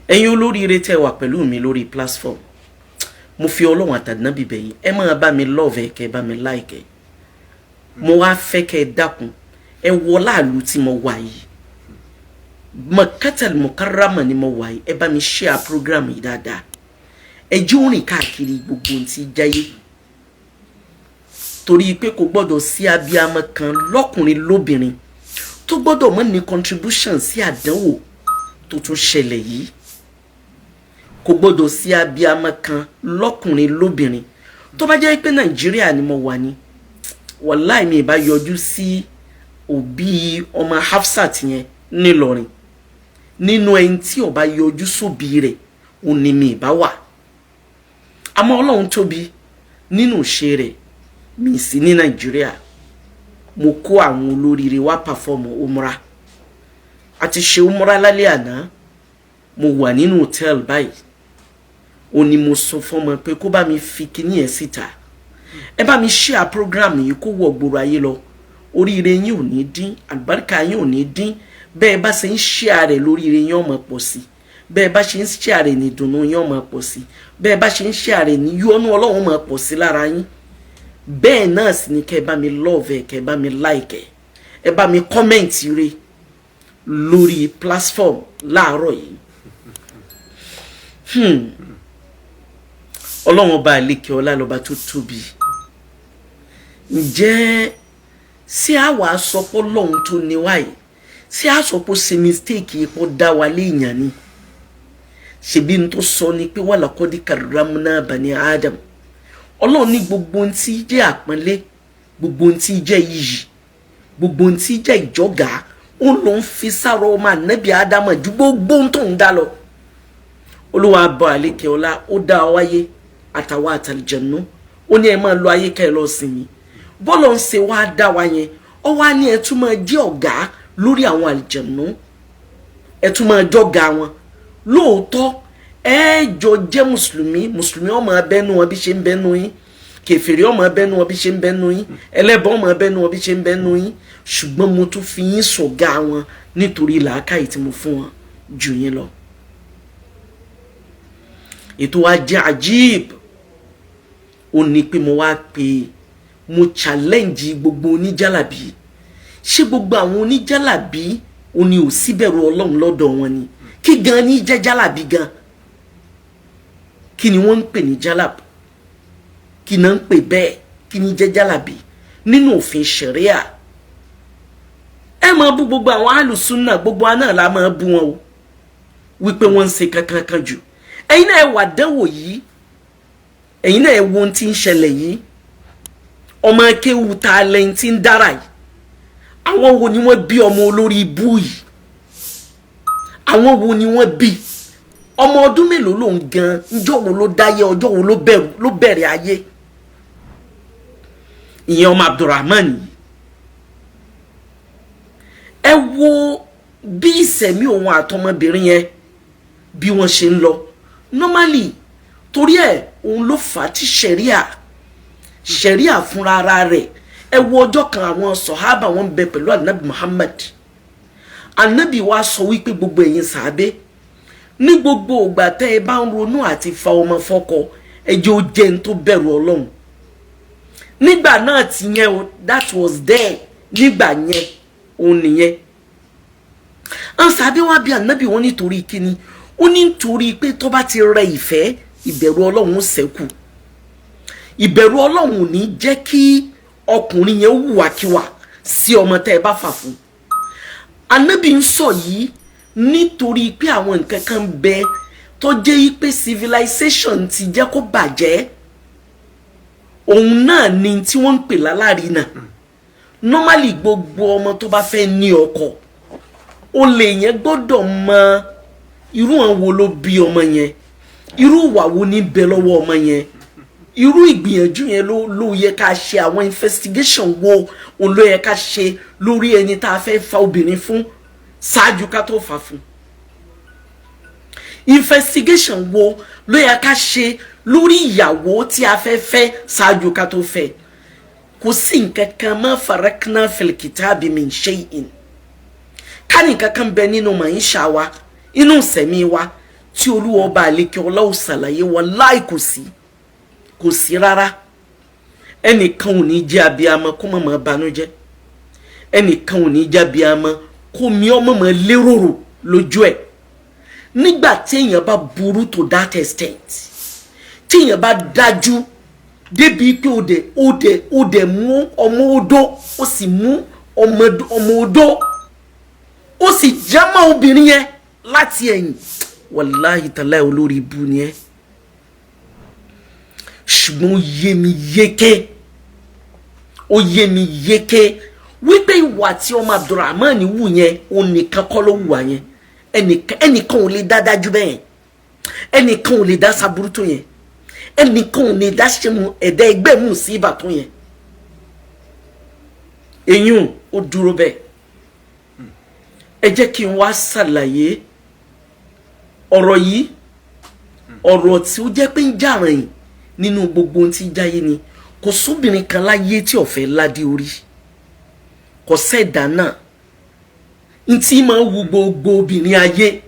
Ẹ̀yin olóríire tẹ́ wà pẹ̀lú mi lórí platform, mo fi Ọlọ́run àtànábì bẹ̀ yín, ẹ máa bá mi love ẹ, kẹ́ ẹ bá mi like ẹ. Mo wá fẹ́ kẹ́ ẹ dákun, ẹ wọ láàlú tí mo wà yìí, Makatal Mukarrama ni mo wà yìí. Ẹ bá mi share program yìí dáadáa, ẹ jẹ́ ó rìn káàkiri gbogbo ohun tí jáyé, torí pé kò gbọ́dọ̀ sí abiyamọ kan, lọ́kùnrin lóbìnrin, tó gbọ́dọ̀ mọ́ ní contribution sí àdánwò tó tún ṣẹlẹ̀ yìí. Kò gbọ́dọ̀ sí abiyamọ kan, lọ́kùnrin lóbìnrin. Tó bá jẹ́ pé Nàìjíríà ni mo wà ní, wàláì, mi ìbá yọjú sí òbí ọmọ Hafsat yẹn nílọrin. Nínú ẹni tí ó bá yọjú sóbí rẹ̀, òun ni mi ìbá wà. Àmọ́ Ọlọ́run tóbi nínú ìṣe rẹ̀, mi sí ní Nàìjíríà. Mo kó àwọn olóríire wá perform umra, àti ṣe umra lálẹ́ àná. Mo wà nínú hòtẹ́ẹ̀lì báyìí. Ó ní mo sọ fọmọ pé kó bá mi fi kíní ẹ̀ síta. Ẹ bá mi share program yìí kó wọ gbòòrò ayé lọ. Oríire yín ò ní dín, àlùbáríkà yín ò ní dín. Bẹ́ẹ̀ bá ṣe ń share rẹ̀, lóríire yín ó máa pọ̀ sí. Bẹ́ẹ̀ bá ṣe ń share rẹ̀, ní ìdùnnú yín ó máa pọ̀ sí. Bẹ́ẹ̀ bá ṣe ń share rẹ̀, ní yọ́nú Ọlọ́run máa pọ̀ sí lára yín. Bẹ́ẹ̀ náà sì ni kẹ́ ẹ bá mi love ẹ, kẹ́ ẹ bá mi like ẹ, ẹ bá mi comment rẹ lórí platform láàárọ̀ yìí. Ọlọ́run ọba àlekè ọlá lọ́ba tó tóbi. Ǹjẹ́ sí àwa sọpọ́ lọ́hun tó ní wáyé, sí àsọpọ̀ ṣe mistake ipò dá wa léèyàn ni? Ṣebí n tó sọ ni pé wà laqad karramna bani Adam. Ọlọ́run ní gbogbo ohun tí jẹ́ àpọ́nlé, gbogbo ohun tí jẹ́ iyì, gbogbo ohun tí jẹ́ ìjọ́gà, ó ló ń fi sára ọmọ ànábì Ádámọ̀ ju gbogbo ohun tó ń dá lọ. Olúwa bọ àlékè ọlá, ó dá ọ wáyé àtàwọn àtàlìjẹ̀nú. Ó ní ẹ máa lọ ayé, ká ẹ lọ sinmi. Bọ́lọ̀ ń ṣe wá dá wa yẹn, ọ wá ní ẹ tún máa jẹ́ ọ̀gá lórí àwọn àlìjẹ̀nú, ẹ tún máa jọ́gà wọn. Lóòótọ́, ẹ jọ jẹ́ mùsùlùmí. Mùsùlùmí ọmọ abẹ́nu wọn bí ṣe ń bẹ́nu yín, kèfèrí ọmọ abẹ́nu wọn bí ṣe ń bẹ́nu yín, ẹlẹ́bọ ọmọ abẹ́nu wọn bí ṣe ń bẹ́nu yín, ṣùgbọ́n mo tún fi yín sọ̀gá wọn nítorí làákàyè tí mo fún wọn jù yín lọ. Ètò wa jẹ́ ajib, ó ní pé mo wá pé mo challenge gbogbo oníjàlábí. Ṣé gbogbo àwọn oníjàlábí ó ní ò síbẹ̀rù Ọlọ́run lọ́dọ̀ wọn ni? Kí gan ní jẹ́ jálàbí gan? Kí ni wọ́n ń pè ní jálàb? Kí náà ń pè bẹ́ẹ̀? Kí ni jẹ́ jálàbí nínú òfin ṣẹ̀ríà? Ẹ máa bú gbogbo àwọn alùsùnà, gbogbo àná la máa bú wọn o, wípé wọ́n ń ṣe kankan kan jù. Ẹ̀yin náà ẹ wà dánwò yìí, ẹ̀yin náà ẹ wo ohun tí ń ṣẹlẹ̀ yìí. Ọmọ akéwù ta lẹ́yìn tí ń dára yìí? Àwọn wo ni wọ́n bí ọmọ olórí ibú yìí? Àwọn wo ni wọ́n bí? Ọmọ ọdún mélòó lòun gan? Ńjọ́ wo ló dáyé? Ọjọ́ wo ló bẹ̀rẹ̀ ayé? Ìyẹn ọmọ Abdulrahman yìí, ẹ wo bí ìsẹ̀mí òun àtọmọbìnrin yẹn bí wọ́n ṣe ń lọ normally. Torí ẹ̀ òun ló fà á tí ṣẹ̀ríà fúnra ara rẹ̀. Ẹ wo ọjọ́ kan, àwọn sọ̀hábà wọn bẹ pẹ̀lú Anabi Muhammad. Anabi wa sọ wípé gbogbo ẹ̀yin sàábé, ní gbogbo ìgbà tẹ́ ẹ bá ń ronú àti fa ọmọ fọ́kọ, ẹ jẹ́ ó jẹ́ ń tó bẹ̀rù Ọlọ́run. Nígbà náà ti yẹn o, that was there. Nígbà yẹn òun nìyẹn. Àwọn sàábé wá bí Anabi wọn nítorí kíni? Ó ní nítorí pé tó bá ti rẹ ìfẹ́, ìbẹ̀rù Ọlọ́run ṣẹ́kù. Ìbẹ̀rù Ọlọ́run ò ní jẹ́ kí ọkùnrin yẹn hùwàkiwà sí ọmọ tẹ́ ẹ bá fà fún. Anabi ń sọ yìí nítorí pé àwọn nǹkan kan bẹ tó jẹ́ pé civilization ti jẹ́ kó bàjẹ́. Òun náà ni tí wọ́n ń pè lálárinà. Normally, gbogbo ọmọ tó bá fẹ́ ní ọkọ, olè yẹn gbọ́dọ̀ mọ irú àwọn wo ló bí ọmọ yẹn, irú ìwà wo ní bẹ lọ́wọ́ ọmọ yẹn, irú ìgbìyànjú yẹn ló yẹ ká ṣe. Àwọn investigation wo òun ló yẹ ká ṣe lórí ẹni tá a fẹ́ fa obìnrin fún ṣáájú ká tó fà fún? Investigation wo ló yẹ ká ṣe lórí ìyàwó tí a fẹ́ fẹ́ ṣáájú ká tó fẹ́? Kò sí nǹkan kan ma farakna fil kitabi min shay'in. Ká ní nǹkan kan bẹ nínú màá ń ṣà wa, inú sẹ̀mí wa, Tí Olúwa Ọba àlekè ọlá ò ṣàlàyé, wallahi, kò sí, kò sí rárá. Ẹnìkan ò ní jẹ́ abiyamọ kó má máa banújẹ́. Ẹnìkan ò ní jẹ́ abiyamọ kó mi ọmọ máa lérò lójú ẹ̀. Nígbà téèyàn bá burú to that extent, téèyàn bá dájú débi pé ó dẹ̀ mú ọmọ odó, ó sì mú ọmọ odó, ó sì jámọ́ obìnrin yẹn láti ẹ̀yìn, wàláhì tàláì, olórí ibu ni ẹ́. Ṣùgbọ́n ó yé mi yéké, ó yé mi yéké wípé ìwà tí ọmọ Abdulrahman wù yẹn, òun nìkan kọ́ ló wùwà yẹn. Ẹnìkan ò lè dá dájú bẹ́ẹ̀, ẹnìkan ò lè dá saburú tó yẹn, ẹnìkan ò lè dá ṣe mu ẹ̀dá ẹgbẹ́ mú sí ibà tó yẹn. Eyín ó dúró bẹ́ẹ̀. Ẹ jẹ́ kí n wá ṣàlàyé ọ̀rọ̀ yìí. Ọ̀rọ̀ tí ó jẹ́ pé ń jà rìn nínú gbogbo ohun tí ń jáyé ni. Kò sóbìnrin kan láyé tí ó fẹ́ ládé orí. Kò sẹ́ẹ̀dá náà ntí máa ń wu gbogbo obìnrin ayé,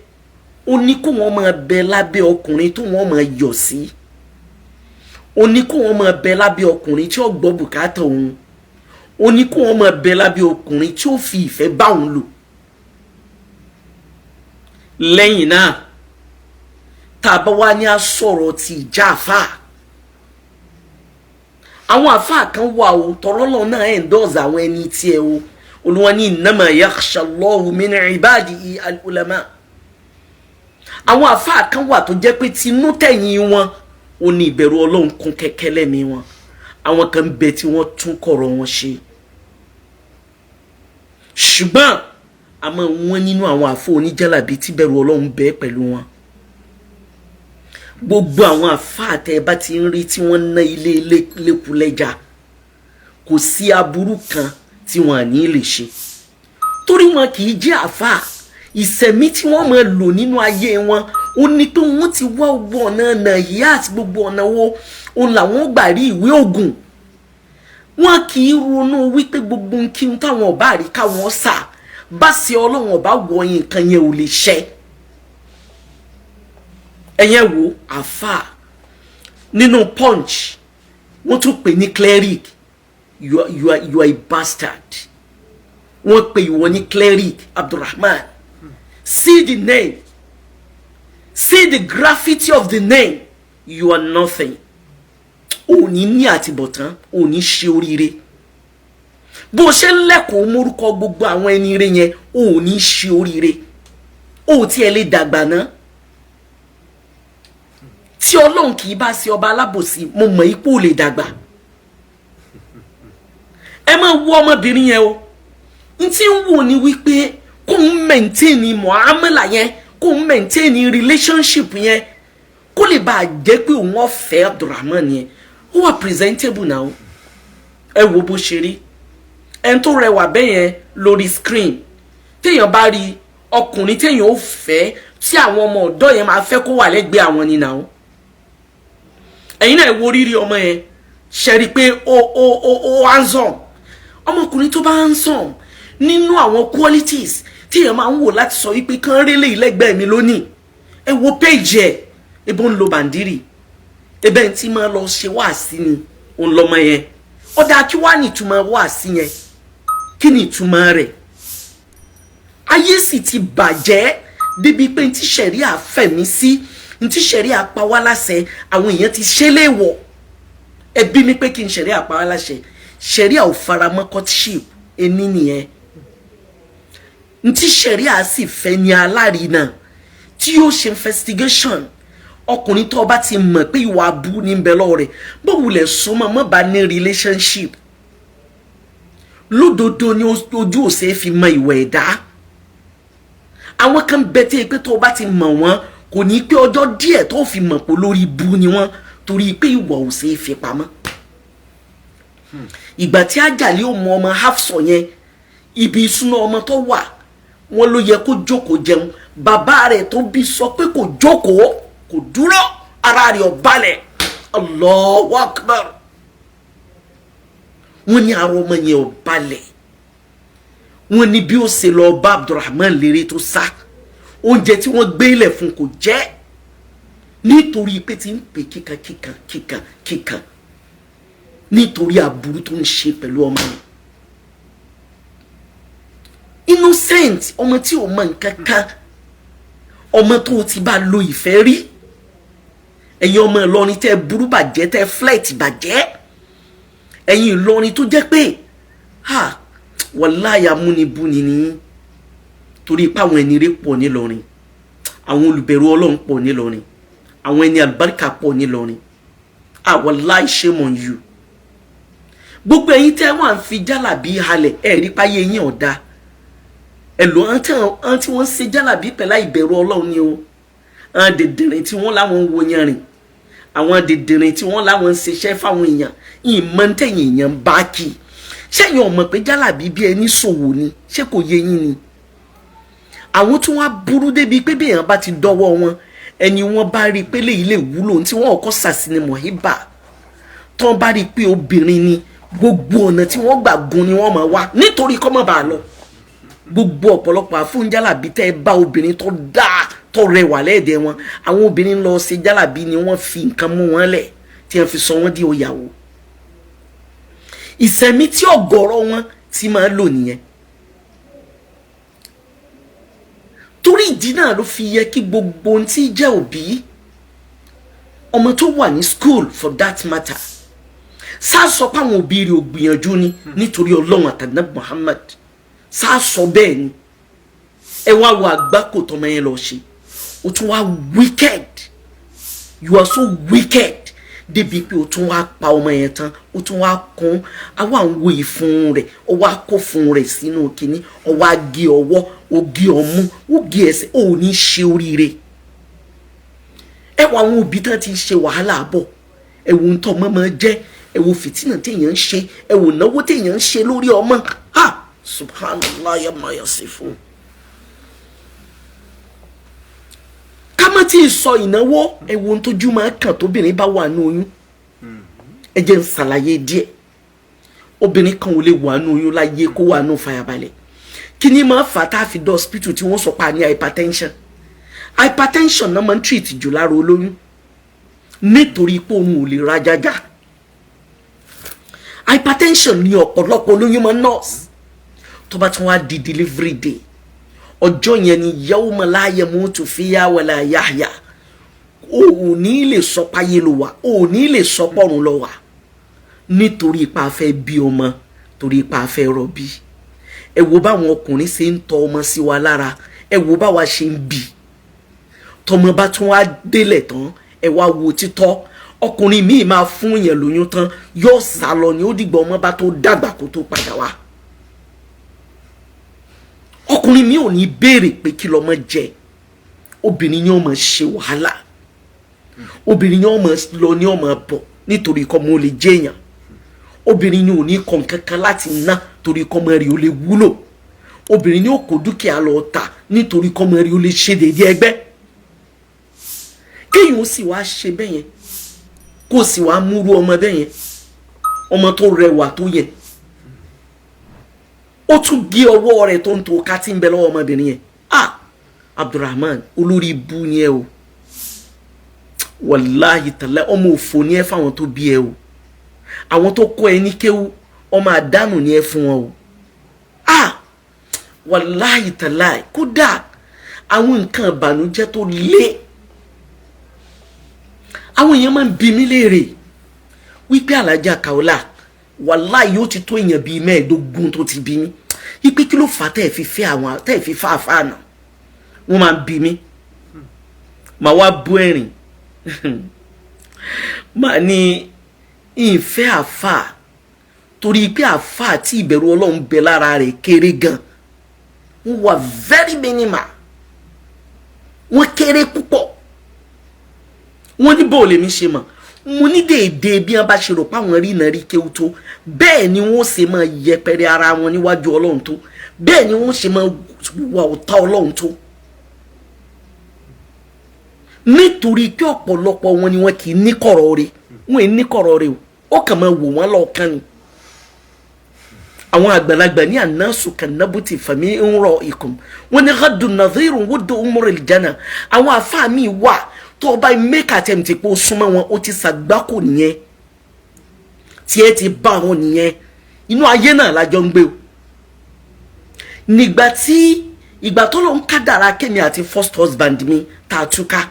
ó ní kó wọ́n máa bẹ lábẹ́ ọkùnrin tó wọ́n máa yọ̀ sí. Ó ní kó wọ́n máa bẹ lábẹ́ ọkùnrin tí ó gbọ́ bùkátà òun. Ó ní kó wọ́n máa bẹ lábẹ́ ọkùnrin tí ó fi ìfẹ́ bá òun lò. Lẹ́yìn náà, tá a bá wá ní a sọ̀rọ̀ ti ìjà àfáà, àwọn àfáà kan wà o, tọrọlọ náà endorse àwọn ẹni tiẹ̀ o. Olúwa ní innama yakhsha Allahu min ibadihi al-ulama. Àwọn àfáà kan wà tó jẹ́ pé tinú tẹ̀yìn wọn, ó ní ìbẹ̀rù Ọlọ́run kún kẹ́kẹ́ lẹ́mìí wọn. Àwọn kan ń bẹ tí wọ́n tún kọ̀rọ̀ wọn ṣe, ṣùgbọ́n àmọ́ wọn nínú àwọn àfọ oníjàlábí tí bẹ̀rù Ọlọ́run bẹ pẹ̀lú wọn. Gbogbo àwọn àfáà tẹ ẹ bá ti ń rí tí wọ́n ná ilé lẹ́kùlẹ́jà, kò sí aburú kan tí wọ́n à ní lè ṣe, torí wọn kì í jẹ́ àfáà. Ìsẹ̀mí tí wọ́n máa lò nínú ayé wọn, ó ní pé wọ́n ti wá gbogbo ọ̀nà nàìyá àti gbogbo ọ̀nà wo òun làwọn gbà rí ìwé ògùn. Wọn kì í ronú wípé gbogbo kí n táwọn ọba rí káwọn sà bá ṣe, Ọlọ́run ọba wọ nǹkan yẹn ò lè ṣẹ. Ẹ̀yẹn wo àfáà nínú Punch, wọ́n tún pè ní cleric. You are a bastard. Wọ́n pè ìwọ ní cleric, Abdulrahman. See the name, see the gravity of the name. You are nothing. Ò ní ní àtibọ̀tán, ò ní ṣe oríire. Bó o ṣe ń lẹ́kọ̀ọ́ mórúkọ gbogbo àwọn ẹni ire yẹn, ò ní ṣe oríire. Ò tiẹ̀ lè dàgbà ná. Tí Ọlọ́run kì í bá ṣe ọba alábòsí, mo mọ̀ ipò lè dàgbà. Ẹ máa wo ọmọbìnrin yẹn o. N tí ń wò ní wípé kó ń maintain muamala yẹn, kó ń maintain relationship yẹn, kó lè bá a jẹ́ pé òun ọ̀fẹ́ Abdulrahman yẹn. Ó wà presentable now. Ẹ wo bó ṣe rí, ẹni tó rẹwà bẹ́ẹ̀ yẹn lórí screen. Téèyàn bá rí ọkùnrin téèyàn ó fẹ́, tí àwọn ọmọ ọ̀dọ́ yẹn máa fẹ́ kó wà lẹ́gbẹ̀ẹ́ àwọn ni now. Ẹ̀yin náà, wo rírí ọmọ yẹn, ṣe rí i pé ó handsome. Ọmọkùnrin tó bá handsome, nínú àwọn qualities tí èèyàn máa ń wò láti sọ wípé kán rélé ìlẹ́gbẹ̀ẹ́ mi lónìí. Ẹ wo page ẹ̀, ebo ń lo bàndírì, ebe ń tí máa lọ ṣe wáàsí ni òun lọmọ yẹn. Ó dáa, kí wàá ní ìtumọ̀ wáàsí yẹn? Kí ni ìtumọ̀ rẹ̀? Ayé sì ti bàjẹ́ débi pé ntí sẹ̀ríà fẹ̀mí sí, ntí sẹ̀ríà pa wá láṣẹ, àwọn èèyàn ti ṣe léèwọ̀. Ẹbí mi pé kí n sẹ̀ríà pa wá láṣẹ, sẹ̀ríà ò faramọ́ courtship ẹni nìyẹn. Ntí sẹ̀ríà sì fẹ́ ní alárinà tí yóò ṣe investigation. Ọkùnrin tó bá ti mọ̀ pé ìwà abú ní bẹ lọ́wọ́ rẹ̀, bó wulẹ̀ súnmọ́, mọ́ bá ní relationship. Lódodo ni ojú ò ṣe é fi mọ ìwà ẹ̀dá. Àwọn kan bẹ tí pé tó bá ti mọ̀ wọ́n, kò ní pé ọjọ́ díẹ̀ tó fi mọ̀ pé lórí ibú ni wọ́n, torí pé ìwà ò ṣe é fi pamọ́. Ìgbà tí Àjàlí ò mọ ọmọ Hafsọ yẹn, ibi ìsúná ọmọ tó wà, wọn ló yẹ kó jókòó jẹun. Bàbá rẹ̀ tó bí sọ pé kò jókòó, kò dúró, ara rẹ̀ ò balẹ̀. Allahu Akbar. Wọ́n ní ara ọmọ yẹn ò balẹ̀. Wọ́n ní bí ó ṣe lọ bá Abdulrahman lérè tó sá, oúnjẹ tí wọ́n gbé ilẹ̀ fún kò jẹ́. Nítorí pé tí ń pè kíkan kíkan kíkan kíkan, nítorí aburú tó ń ṣe pẹ̀lú ọmọ yẹn. Innocent ọmọ tí ò mọ nǹkan kan, ọmọ tó o ti bá lo ìfẹ́ rí. Ẹ̀yin ọmọ Ìlọrin tẹ́ burú bàjẹ́, tẹ́ flat bàjẹ́, ẹ̀yin Ìlọrin tó jẹ́ pé ha wàláyà múnibúni ni, torí pé àwọn ẹni rẹ̀ pọ̀ nílọrin, àwọn olùbẹ̀rù Ọlọ́run pọ̀ nílọrin, àwọn ẹni àlùbáríkà pọ̀ nílọrin. Ah, wàláì, shame on you. Gbogbo ẹ̀yin tẹ́ wà ń fi jálàbí halẹ̀, ẹ̀ rí páyé yín ọ̀dà ẹ̀ lò. Àwọn tí wọ́n ń ṣe jálàbí pẹ̀lú ìbẹ̀rù Ọlọ́run ni o. Àwọn dèdèrìn tí wọ́n láwọn ń wo yanrìn, àwọn dèdèrìn tí wọ́n láwọn ń ṣiṣẹ́ fáwọn èèyàn, ìmọ̀ tẹ̀yìn èèyàn bá kì í ṣẹ́yìn ọmọ pé jálàbí bí ẹni ṣòwò ni. Ṣé kò yé yín ni? Àwọn tí wọ́n á burú débi pé bí èèyàn bá ti dọ́wọ́ wọn, ẹni wọ́n bá rí i pé léyìí lè wúlò, tí wọ́n kọ́ sàsí ni mọ̀híbà, tí wọ́n bá rí i pé obìnrin ni, gbogbo ọ̀nà tí wọ́n gbà gun ni wọ́n máa wá, nítorí kọ́ mọ́ bá a lọ. Gbogbo ọ̀pọ̀lọpọ̀ àfúnjálàbí tẹ́ ẹ bá obìnrin tó dáa, tó rẹwà lẹ́ẹ̀dẹ̀ wọn, àwọn obìnrin lọ ṣe jálàbí ni wọ́n fi nǹkan mú wọn lẹ̀ tí wọ́n fi sọ wọ́n di òyàwó. Ìsẹ̀mí tí ọ̀gọ̀rọ̀ wọn ti máa lò nìyẹn. Torí ìdí náà ló fi yẹ kí gbogbo ohun tí jẹ́ òbí ọmọ tó wà ní school, for that matter, sáà sọ pé àwọn òbí rẹ̀ ò gbìyànjú ni, nítorí Ọlọ́run àtàná Muhammad, sáà sọ bẹ́ẹ̀ ni. Ẹ wá wo àgbákò tọmọ yẹn lọ ṣe. O tún wá wicked, you are so wicked débi pé o tún wá pa ọmọ yẹn tán, o tún wá kún àwa ń wo ìfun rẹ̀, o wá kó fun rẹ̀ sínú kínní, o wá gé ọwọ́, o gé ọmú, o gé ẹsẹ̀. O ò ní ṣe oríire. Ẹ wọ àwọn òbí tán ti ṣe wàhálà bọ̀, ẹ wo ń tọ́ ọmọ máa jẹ́, ẹ wo fìtínà téèyàn ń ṣe, ẹ wo náwó téèyàn ń ṣe lórí ọmọ. Ha, subhanallah ya ma yasifun. Ká má tí ì sọ ìnáwó. Ẹ wo ohun tójú máa kàn tóbìnrin bá wà ní oyún. Ẹ jẹ́ n ṣàlàyé díẹ̀. Obìnrin kan ò lè wà ní oyún láyé kó wà ní fàyàbalẹ̀. Kí ni máa fà tá a fi dé hospital tí wọ́n sọ pa ní hypertension? Hypertension náà máa ń treat jù lára olóyún, nítorí pé òun ò lè rajájá. Hypertension ní ọ̀pọ̀lọpọ̀ olóyún máa ń nurse. Tó bá tún wá di delivery day, ọjọ́ yẹn ni yawma la yamutu fiya wala yahya. O ò ní lè sọ páyé ló wà, o ò ní lè sọ pọ̀run ló wà, nítorí ipa fẹ́ bí ọmọ, torí ipa fẹ́ rọbí. Ẹ wo báwọn ọkùnrin ṣe ń tọ ọmọ sí wa lára, ẹ wo báwa ṣe ń bì. Tọmọ bá tún wá délẹ̀ tán, ẹ wá wo títọ́. Ọkùnrin míì máa fún yẹn lóyún tán, yóò sá lọ ni. Ó dìgbà ọmọ bá tó dàgbà kó tó padà wá. Ọkùnrin mi ò ní béèrè pé kí lọmọ jẹ. Obìnrin yẹn ó máa ṣe wàhálà, obìnrin yẹn ó máa lọ ní ọmọ bọ̀ nítorí kọ́ mo lè jẹ́yàn. Obìnrin yẹn ò ní kọ̀ nǹkan kan láti ná torí kọ́ mọ́ rí ó lè wúlò. Obìnrin yẹn ò kó dúkìá lọ ta nítorí kọ́ mọ́ rí ó lè ṣe déédéé ẹgbẹ́. Kéèyàn ó sì wá ṣe bẹ́ẹ̀ yẹn, kó sì wá múrú ọmọ bẹ́ẹ̀ yẹn, ọmọ tó rẹwà tó yẹ, ó tún gé ọwọ́ rẹ̀ tó ń to ká tí ń bẹ lọ́wọ́ ọmọbìnrin yẹn. Ah, Abdulrahman, olórí ibú ni ẹ o. Wàláhì tàlẹ́, ọmọ òfò ni ẹ fáwọn tó bí ẹ o. Àwọn tó kọ́ ẹ ní kéwú, ọmọ àdánù ni ẹ fún wọn o. Ah, wàláhì tàlẹ́, kódà àwọn nǹkan ìbànújẹ́ tó lé. Àwọn èèyàn máa ń bi mí léèrè wípé Alájà Kaola, wàláhì yóò ti tó èèyàn bíi 15 tó ti bí mi wípé kí ló fà á tẹ́ ẹ̀ fi fẹ́ àwọn, tẹ́ ẹ̀ fi fà àfáà náà. Wọ́n máa ń bi mí, màá wá bú ẹ̀rìn, màá ní ìfẹ́ àfáà torí pé àfáà tí ìbẹ̀rù Ọlọ́run bẹ lára rẹ̀ kéré gan. Wọ́n wà very minimal, wọ́n kéré púpọ̀. Wọ́n ní bó lèmi ṣe mọ̀? Mo ní déédéé bí wọ́n bá ṣe rò páwọn rí iná rí kéwú tó, bẹ́ẹ̀ ni wọ́n ṣe máa yẹpẹrẹ ara wọn níwájú Ọlọ́run tó, bẹ́ẹ̀ ni wọ́n ṣe máa wà ọ̀tá Ọlọ́run tó, nítorí pé ọ̀pọ̀lọpọ̀ wọn ni wọn kì í ní kọ̀rọ̀ rẹ̀. Wọn ì ní kọ̀rọ̀ rẹ̀ o, ó kàn máa wò wọ́n lọ́ọ̀kan ni. Àwọn àgbàlagbà ní ànásù kànábùtì fàmí ń rọ ikùn wọn ní gàdùn nàdírùn wúdò umrul jana. Àwọn àfáà mi wà Tó o bá make attempt pé o súnmọ́ wọn, o ti ṣàgbákò nìyẹn, tí ẹ ti bá wọn nìyẹn. Inú ayé náà lájọ ń gbé o. Nígbà tí ìgbà tó lọ ń kádàrá kémi àti first husband mi tá a túká,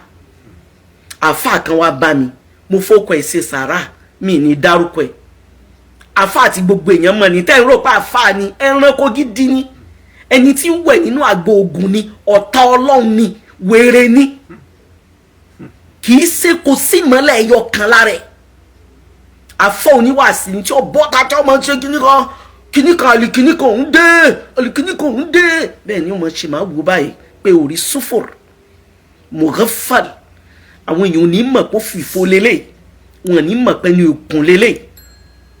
àáfàá kan wá bá mi. Mo fọkọ ẹ̀ ṣe sàrà, mi ní dárúkọ ẹ̀. Àáfàá àti gbogbo èèyàn mọ̀ ní tẹ́ ń rò pé àáfàá ni, ẹranko gidi ni, ẹni tí ń wẹ̀ nínú àgbo ogun ni, ọ̀tá Ọlọ́run ni, wèrè ni, kì í ṣe kò sí ìmọ́lẹ̀ ẹyọ kan lára ẹ̀. Àfọ oníwàásí ni tí ó bọ́ ta tí ó máa ń ṣe kíní kan kíní kan, àlìkíní kan ń dé, àlìkíní kan ń dé. Bẹ́ẹ̀ ni ó máa ṣe, máa wò báyìí pé òrí sufur mughaffal. Àwọn èèyàn ò ní mọ̀ pé ó fìfo lélẹ̀, wọn ò ní mọ̀ pé ní òkun lélẹ̀.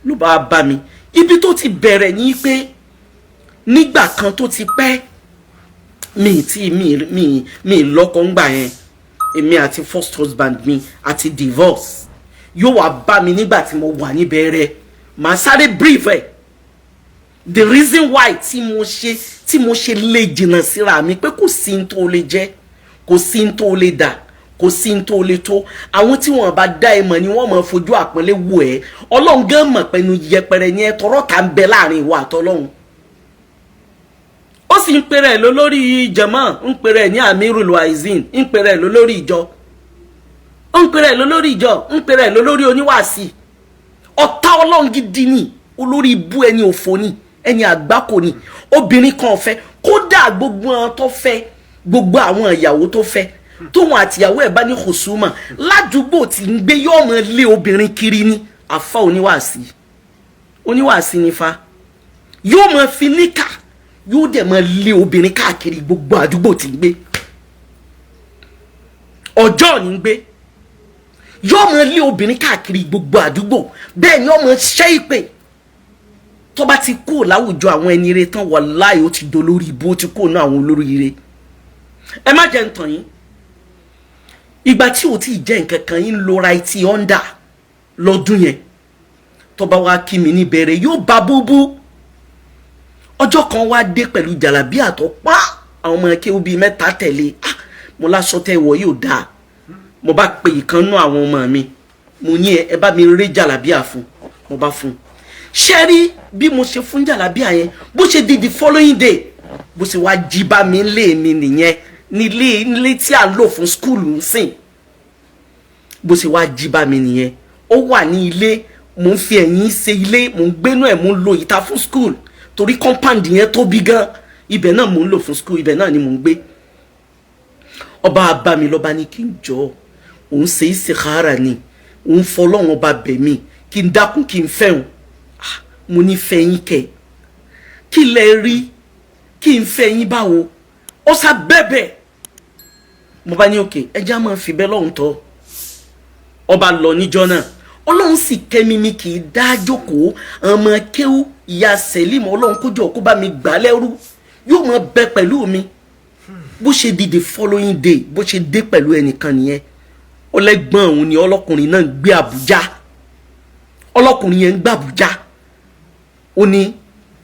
Ló bá bá mi, ibi tó ti bẹ̀rẹ̀ ní pé nígbà kan tó ti pẹ́, mi tí mi lọ́kọ ńgbà yẹn, èmi àti first husband mi àti divorce. Yóò wá bá mi nígbà tí mo wà níbẹ̀rẹ̀. Màá sáré brief ẹ̀, the reason why tí mo ṣe lè jìnnà síra mi, pé kò sí ní tó lè jẹ́, kò sí ní tó lè dà, kò sí ní tó lè tó. Àwọn tí wọn bá dá ẹ mọ̀ ni wọ́n máa fojú àpọ́nlé wò ẹ́. Ọlọ́run gan mọ̀ pẹ̀lú yẹpẹrẹ ní ẹ tọrọ ta ń bẹ láàrin ìwọ àtọlọ́run. Ó sì ń pèrè ẹ̀ lólórí jàmá, ń pèrè ẹ̀ ní Amirul Waizin, ń pèrè ẹ̀ lólórí ìjọ, ń pèrè ẹ̀ lólórí ìjọ, ń pèrè ẹ̀ lólórí oníwàásí. Ọ̀tá Ọlọ́run gidi ni, olórí ibú, ẹni òfò ni, ẹni àgbákò ni. Obìnrin kan ọ̀fẹ́ kódà, gbogbo àwọn tó fẹ́, gbogbo àwọn ìyàwó tó fẹ́, tóun àtìyàwó ẹ̀ bá ní kòsùmà ládùúgbò tí ń gbé, yóò mọ lé obìnrin kiri ní. Àfa oníwàásí, oníwàásí ní fa, yóò mọ fi níkà, yóò dẹ̀ mọ lé obìnrin káàkiri gbogbo àdúgbò tí ń gbé. Ọjọ́ ní ń gbé, yóò mọ lé obìnrin káàkiri gbogbo àdúgbò. Bẹ́ẹ̀ ni yóò mọ ṣẹ́ ìpè. Tó bá ti kú láwùjọ àwọn ẹni ire tán, wàláì, ó ti dolórí ibú, ó ti kú náà àwọn olórí ire. Ẹ má jẹ́ ń tàn yín. Ìgbà tí o ti jẹ́ nǹkan kan yín, lo right Honda lọ́dún yẹn. Tó bá wá kí mi níbẹ̀rẹ̀, yóò bá búbú. Ọjọ́ kan wá dé pẹ̀lú jàlábí àtọ́ pa, àwọn ọmọ akéwù bíi mẹ́ta tẹ̀lé. Ah, mo lásọ tẹ́ wọ̀ yóò dáa. Mo bá pe ìkan nú àwọn ọmọ mi, mo ní ẹ bá mi rí jàlábíà fún. Mo bá fún un. Ṣé rí bí mo ṣe fún jàlábíà yẹn, bó ṣe di the following day, bó ṣe wá jí bá mi lé mi nìyẹn, nílé nílé tí à ń lò fún school ń sìn. Bó ṣe wá jí bá mi nìyẹn. Ó wà ní ilé, mò ń fi ẹ̀yìn ṣe ilé, mò ń gbénú ẹ̀, mò ń lo ìta fún school, torí compound yẹn tóbi gan. Ibẹ̀ náà mò ń lò fún school, ibẹ̀ náà ni mò ń gbé. Ọba bá mi lọ́ba ní kí n jọ, òun ṣe istikhara ni, òun fọlọ́run ọba bẹ̀ mí kí n dákun, kí n fẹ́ òun. Ah, mo ní fẹ́ yín kẹ̀? Kí lẹ rí kí n fẹ́ yín báwo? Ó sá bẹ́ẹ̀bẹ́ẹ̀. Mo bá ní òkè, ẹjẹ́ á máa fi bẹ́ẹ̀ lọ́hùn tọ́. Ọba lọ níjọ́ náà, Ọlọ́run sì kẹ́mi, mi kì í dá jókòó. Ọmọ kéwú, ìyá sẹ́límù, Ọlọ́run kójọ kó bá mi gbà lẹ́rú, yóò máa bẹ pẹ̀lú mi. Bó ṣe di the following day, bó ṣe dé pẹ̀lú ẹnìkan nìyẹn. Ọlẹ́gbọ́n òun ni ọlọ́kùnrin náà ń gbé Àbújá. Ọlọ́kùnrin yẹn ń gbé Àbújá. Ó ní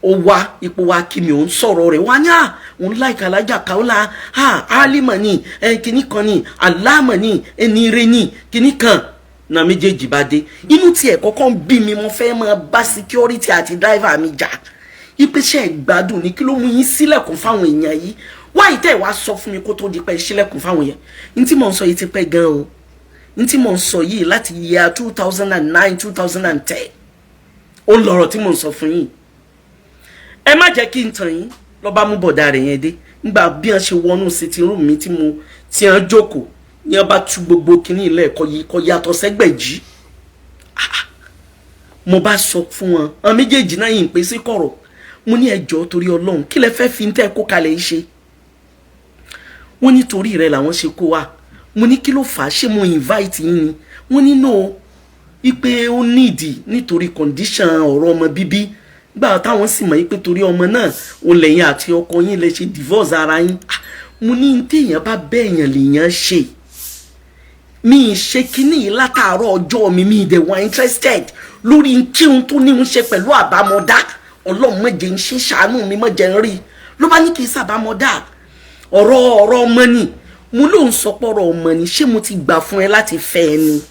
ó wá ipò wa kí mi, òun sọ̀rọ̀ rẹ̀ wá ní à òun láìka alájà Kaola à álímọ̀ ní ẹ kìíní kan ní aláàmọ̀ ní ẹni ire ní kìíní kan náà. Méjèèjì bá dé, inú tiẹ̀ kọ́kọ́ ń bí mi. Mo fẹ́ máa bá security àti driver mi jà ìpèsè ìgbádùn ní kí ló mú yín sílẹ̀kùn fáwọn èèyàn yìí? Wáyé tẹ́ ẹ̀ wá sọ fún mi kó tó di pẹ́ sílẹ̀kùn fáwọn èèyàn. Ní tí mò ń sọ yìí ti pẹ́ gan o. Ní tí mò ń sọ yìí, láti year 2009, 2010, ó lọ̀rọ̀ tí mò ń sọ fún yín. Ẹ má jẹ́ kí n tàn yín. Lọ́ba mú bọ̀dá rẹ̀ yẹn dé. Nígbà bí wọ́n ṣe wọnú sitting room mi tí mo tí wọ́n jókòó ní, wọ́n bá tú gbogbo kinní ilé ẹ̀kọ́ yìí kọ́ yàtọ̀ sẹ́gbẹ̀jì. Mo bá sọ fún wọn, àwọn méjèèjì náà yìí ń pè sí kọ̀rọ̀. Mo ní ẹjọ́, torí Ọlọ́run, kí lẹ fẹ́ fi ń tẹ́ kó kalẹ̀ yìí ṣe? Wọ́n ní torí rẹ̀ làwọn ṣe kó wa. Mo ní kí ló fà á? Ṣé mo invite yín ni? Wọ́n ní no, ipe ó nídìí nítorí condition ọ̀rọ̀ ọmọ bíbí gbà táwọn sì mọ̀ pé torí ọmọ náà òun lẹ́yìn àti ọkọ yín lè ṣe divorce ara yín. Mo ní téèyàn bá bẹ́ẹ̀yàn lèèyàn ṣe. Mi ì ṣe kínní yìí látàárọ̀ ọjọ́ mi, mi ì dẹ̀ wá interested lórí kírun tó ní ń ṣe pẹ̀lú àbámọ́dá. Ọlọ́run má jẹ́ ń ṣe, ṣàánú mi, má jẹ́ ń rí. Ló bá ní kí n sàbámọ́dá, ọ̀rọ̀ ọmọ ni. Mo lóun sọ pọ́rọ̀ ọmọ ni, ṣé mo ti gbà fún ẹ láti fẹ́ ẹ ni?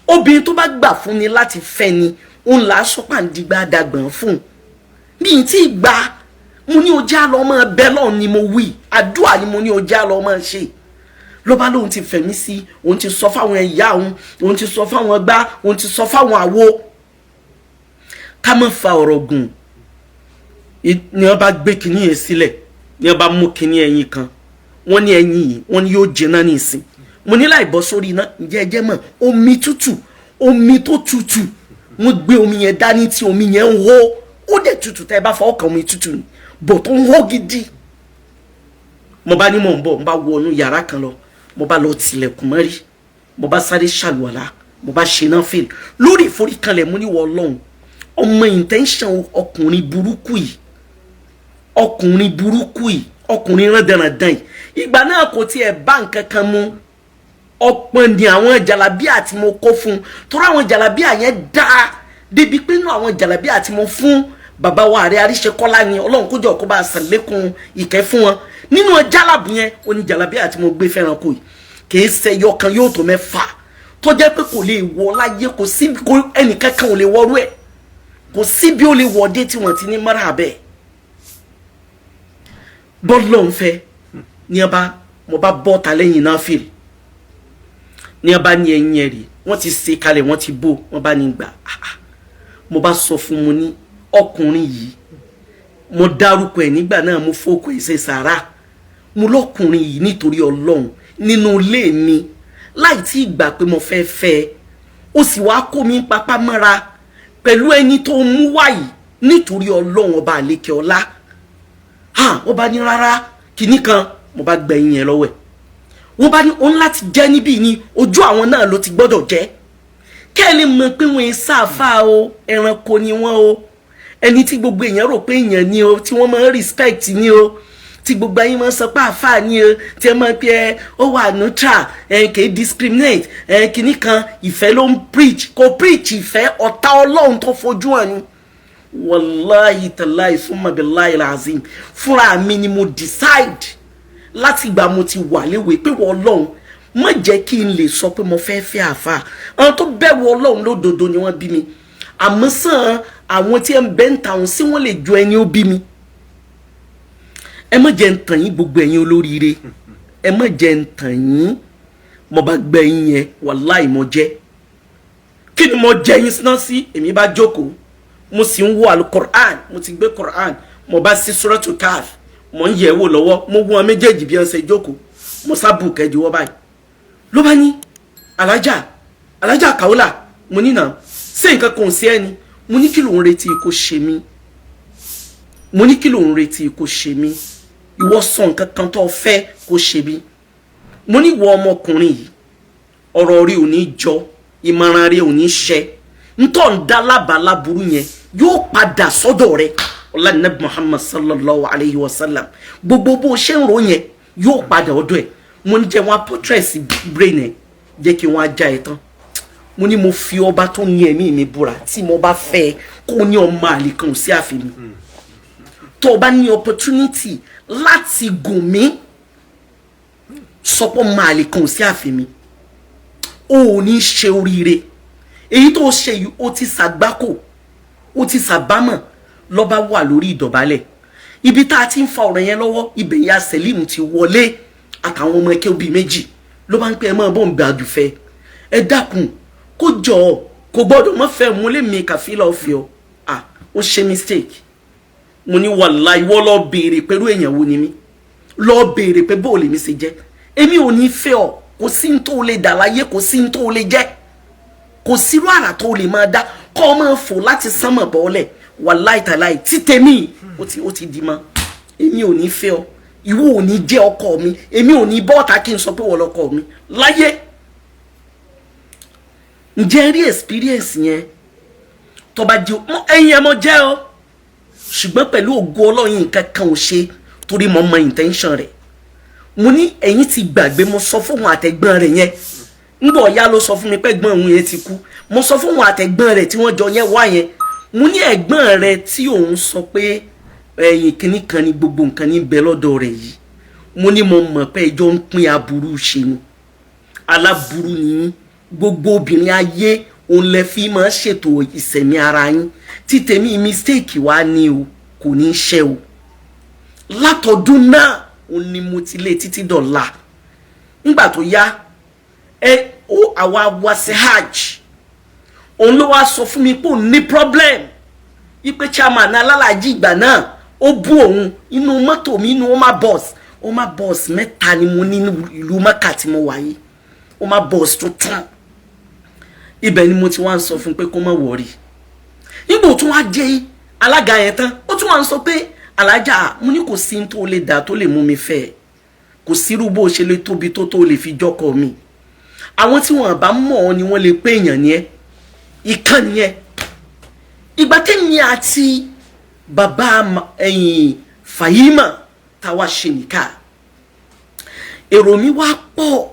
Obìnrin tó bá gbà fún ni láti fẹ́ ni, òun là á sọ pàǹdígbà dàgbọ̀n fún mi ì tí ì gbà. Mo ní ojú àlọ́ máa bẹ́ lọ́ọ̀ ni mo wí, àdúrà ni mo ní ojú àlọ́ máa ṣe. Ló bá lóun ti fẹ̀mí sí, òun ti sọ fáwọn ìyá òun, òun ti sọ fáwọn gbá, òun ti sọ fáwọn àwo. Ká má fa ọ̀rọ̀ gùn, ni wọ́n bá gbé kinní yẹn sílẹ̀, ni wọ́n bá mú kinní ẹyin kan, wọ́n ní ẹyin yìí, wọ́n ní yóò jiná ní ìsìn. Mo ní láì bọ́ sórí iná, ǹjẹ́ ẹ jẹ́ mọ̀ omi tútù, omi tó tútù, wọ́n gbé omi yẹn dání tí omi yẹn ń hó, ó dẹ̀ tútù, tẹ́ ẹ bá fọwọ́ kan, omi tútù ni bò tó ń hó gidi. Mo bá ní mò ń bọ̀, mo bá wọnú yàrá kan lọ, mo bá lọ tilẹ̀kùn mọ́rí, mo bá sáré ṣàlùwàlá, mo bá ṣe náà fèrè lórí ìforíkanlẹ̀. Mo ní wọ Ọlọ́run, ọmọ intention ọkùnrin burúkú yìí, ọkùnrin burúkú yìí, ọkùnrin rándanrandan yìí, ìgbà náà kò tiẹ̀ bá nǹkan kan mu. Ọpọ́n ni àwọn jàlábíà tí mo kó fún un, torí àwọn jàlábíà yẹn dáa débi pé inú àwọn jàlábíà tí mo fún bàbá wa ààrẹ Àríṣekọ́lá ni, Ọlọ́run kó jọ kó bá a ṣàlékún ìkẹ́ fún wọn, nínú jálàbù yẹn ó ní jàlábíà tí mo gbé fẹ́ràn kò yìí, kì í ṣe ẹyọ kan, yóò tó 6, tó jẹ́ pé kò lè wọ láyé, kò sí ẹnìkankan ò lè wọrú ẹ̀, kò sí bí ó lè wọ dé tí wọ́n ti ní mara bẹ́ẹ̀. Bọ́ọ̀lù ń fẹ́ ní ọba, mo bá bọ́ ta lẹ́yìn náà fìlì ní ọba ní ẹyin ẹ̀rí, wọ́n ti ṣe kalẹ̀, wọ́n ti bò, wọ́n bá ní gbà. Mo bá sọ fún mo ní ọkùnrin yìí, mo dárúkọ ẹ̀ nígbà náà, mo fọkọ ẹ̀ ṣe sàrà. Mo lọ́kùnrin yìí, nítorí Ọlọ́run, nínú ilé mi, láì tí ì gbà pé mo fẹ́ fẹ́ ẹ, ó sì wá kó mi papá mọ́ra pẹ̀lú ẹni tó mú wáyìí, nítorí Ọlọ́run ọba àlékè ọlá. Wọ́n bá ní rárá, kinní kan. Mo bá gbẹ̀yìn yẹn lọ́wọ́ ẹ̀. Wọ́n bá ní òun láti jẹ́ níbí ni, ojú àwọn náà ló ti gbọ́dọ̀ jẹ́, kẹ́ ẹ lè mọ̀ pé wọ́n ń sáfà o, ẹranko ni wọ́n o. Ẹni tí gbogbo èèyàn rò pé èèyàn ni o, tí wọ́n máa ń respect ni o, tí gbogbo ayé máa ń sọ pé àáfàá ni o, tí ẹ máa ń pè ẹ, ó wà neutral, ẹ kì í discriminate, ẹ kìíní kan, ìfẹ́ ló ń preach. Kò preach ìfẹ́, ọ̀tá Ọlọ́run tó fojú hàn ni. Wàláhì tàláhì, summa billahi alazim, fúnra mi ni mo decide láti ìgbà mo ti wà léwe pé wọ́n Ọlọ́run má jẹ́ kí n lè sọ pé mo fẹ́ fẹ́ àáfàá. Àwọn tó bẹ̀rù Ọlọ́run lódodo ni wọ́n bí mi, àmọ́ sàn àwọn tí ẹ ń bẹ́ ń ta òun sí, wọ́n lè ju ẹni ó bí mi. Ẹ má jẹ́ ń tàn yín, gbogbo ẹ̀yin olóríire, ẹ má jẹ́ ń tàn yín. Mo bá gbẹ̀yìn yẹn, wàláì mo jẹ́. Kí ni mo jẹ́ yín síná sí? Èmi bá jókòó, mo sì ń wo alukur'an, mo ti gbé Kur'an, mo bá sí Suratu Kaf, mo ń yẹ̀ wò lọ́wọ́. Mo wọ́n méjèèjì bí wọ́n ṣe jókòó, mo sábù kẹjọ wọ́n báyìí. Ló bá ní, "Alájà, Alájà Kàólà." Mo ní, "Nà ṣé nǹkan kan ò sí ẹni?" Mo ní, "Kí ló ń retí kó ṣe mí?" Mo ní, "Kí ló ń retí kó ṣe mí? Ìwọ sọ nǹkan kan tó fẹ́ kó ṣe mí." Mo ní, "Ìwọ ọmọkùnrin yìí, ọ̀rọ̀ rí ò ní jọ, ìmọ̀ràn rí ò ní ṣẹ, ntọ́ ń dá lábàá burú yẹn yóò padà sọ́dọ̀ rẹ. Ọlá Nabi Muhammad sallallahu alayhi wa sallam, gbogbo bó ṣe ń ro yẹn yóò padà ọ̀dọ̀ ẹ̀." Mo ní, "Jẹ́ wọn portraits brain ẹ̀, jẹ́ kí wọ́n á já ẹ tán." Mo ní, "Mo fi ọba tó ní ẹ̀mí mi búra, tí mo bá fẹ́ kó ní ọmọ àlè kan ò sí àfi mi. Tó o bá ní opportunity láti gùn mí, sọpọ́ ọmọ àlè kan ò sí àfi mi, o ò ní ṣe oríire. Èyí tó ṣe yìí, ó ti ṣàgbákò, ó ti ṣàbámọ̀." Lọ́ba wà lórí ìdọ̀bálẹ̀ ibi tá a ti ń fa ọ̀rọ̀ yẹn lọ́wọ́ ibẹ̀, ya Selim ti wọlé àtàwọn ọmọ ẹkẹ́ òbí méjì, ló bá ń pẹ́, "Ẹ máa bọ̀ ń bẹ àdùfẹ́, ẹ dákun, kó jọ ọ, kò gbọ́dọ̀ mọ́ fẹ́ mú lé mi kàfílà ọ̀fẹ́ ọ." Ah, ó ṣe mistake. Mo ní, "Wàláhì, ìwọ lọ béèrè pẹ̀lú èèyàn wo ni mí, lọ béèrè pé bóò lèmi ṣe jẹ́. Èmi ò ní fẹ́ ọ. Kò sí ní tó lè dà láyé, kò sí ní tó lè jẹ́, kò sírú àrà tó lè máa dá kọ́ ọ máa fò láti sánmọ̀ bọ́ọ̀lẹ̀. Wàláì tàláì, títẹ̀mí ó ti di mọ́, èmi ò ní fẹ́ ọ, ìwọ ò ní jẹ́ ọkọ mi. Èmi ò ní bọ́ọ̀tà kí n sọ pé wọ́n lọ́kọ mi láyé." Ǹjẹ́ rí experience yẹn tó bá di ẹ̀yin ẹ̀ mọ́ jẹ́ ọ, ṣùgbọ́n pẹ̀lú ògo Ọlọ́run, nǹkan kan ò ṣe, torí mo mọ intention rẹ̀. Mo ní, "Ẹ̀yin ti gbàgbé, mo sọ fún òun àtẹ̀gbọ́n rẹ̀ yẹn." Ńgbọ̀ ọ̀yá ló sọ fún mi pé ẹ̀gbọ́n òun yẹn ti kú. Mo sọ fún òun àtẹ̀gbọ́n rẹ̀ tí wọ́n jọ yẹn wá yẹn, mo ní, "Ẹ̀gbọ́n rẹ̀ tí òun sọ pé ẹ̀yìn kìíní kan ní gbogbo nǹkan ní bẹ lọ́dọ̀ rẹ̀ yìí, Mo ní mo mọ̀ pé ẹjọ́ ń pín aburú ṣe ni, aláburú ni yín. Gbogbo obìnrin ayé òun lẹ fi máa ṣètò ìsẹ̀mí ara yín. Tí tèmi mistake wá ní o, kò ní í ṣe o. Látọdún náà òun ni mo ti lé títí dọ̀la. Nígbà tó yá ẹ ó, àwa wá sí hajj, òun ló wá sọ fún mi pé òun ní problem, ipe chairman alálàájì ìgbà náà ó bú òun inú mọ́tò mi, inú Hummer bus. Hummer bus mẹ́ta ni mo ní ìlú Mẹ́kà tí mo wà yìí, Hummer bus tuntun. Ibẹ̀ ni mo ti wá ń sọ fún pé kó má worry. Nígbà tó wá jẹ́ alága yẹn tán, ó tún wá ń sọ pé, "Alájà." Mo ní kò sí tó lè dà tó lè mú mi fẹ́ ẹ, kò sírú bó ṣe lè tóbi tó lè fi jọ́kọ̀ mi. Àwọn tí wọn bá mọ̀ ọ́ ni wọ́n lè pé èèyàn ni ẹ́, ìkànnì yẹn. Ìgbà tẹ́mi àti bàbá ẹ̀yìn Fàyímà táwa ṣe nìka, èrò mi wá pọ̀.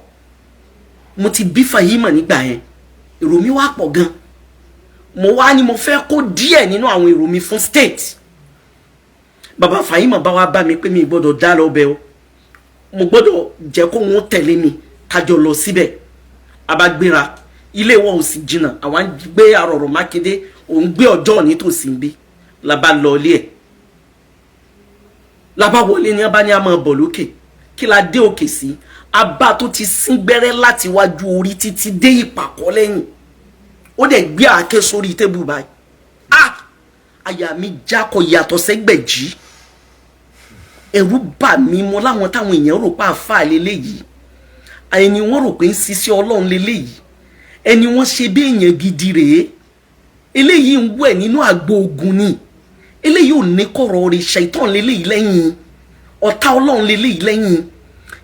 Mo ti bí Fàyímà nígbà yẹn, èrò mi wá pọ̀ gan. Mo wá ní mo fẹ́ kó díẹ̀ nínú àwọn èrò mi fún state. Bàbá Fàyímà bá wá bá mi pé mi gbọ́dọ̀ dá lọ bẹ́ẹ̀ o, mo gbọ́dọ̀ jẹ́ kó wọn tẹ̀lé mi kájọ lọ síbẹ̀. A bá gbéra, ilé wọn ò sì jìnnà. Àwọn gbé Arọ̀rọ̀ Mákindé, òun gbé ọjọ́ nítòsí ń bí. La bá lọ ilé ẹ̀, la bá wọlé, ní abá ní a máa bọ̀ lókè. Kí la dé òkè sí? Abá tó ti sín gbẹ́rẹ́ láti wájú orí títí dé ìpàkọ́ lẹ́yìn. Ó dẹ̀ gbé àáké sórí table báyìí. Ah, àyà mi já, kọ yàtọ̀ sẹ́gbẹ̀jì. Ẹ̀rù bà mí. Mọ́ láwọn táwọn èèyàn rò pa àfáà lélẹ́yìí, ẹni wọ́n rò pé ń ṣiṣẹ́ Ọlọ́run lélẹ́yìí, ẹni wọ́n ṣe bí èèyàn gidi rèé, eléyìí ń wẹ̀ nínú àgbo ogun ni, eléyìí ò ní kọ̀rọ̀ rẹ̀, ṣàìtàn lélẹ́yìí lẹ́yìn, ọ̀tá Ọlọ́run lélẹ́yìí lẹ́yìn.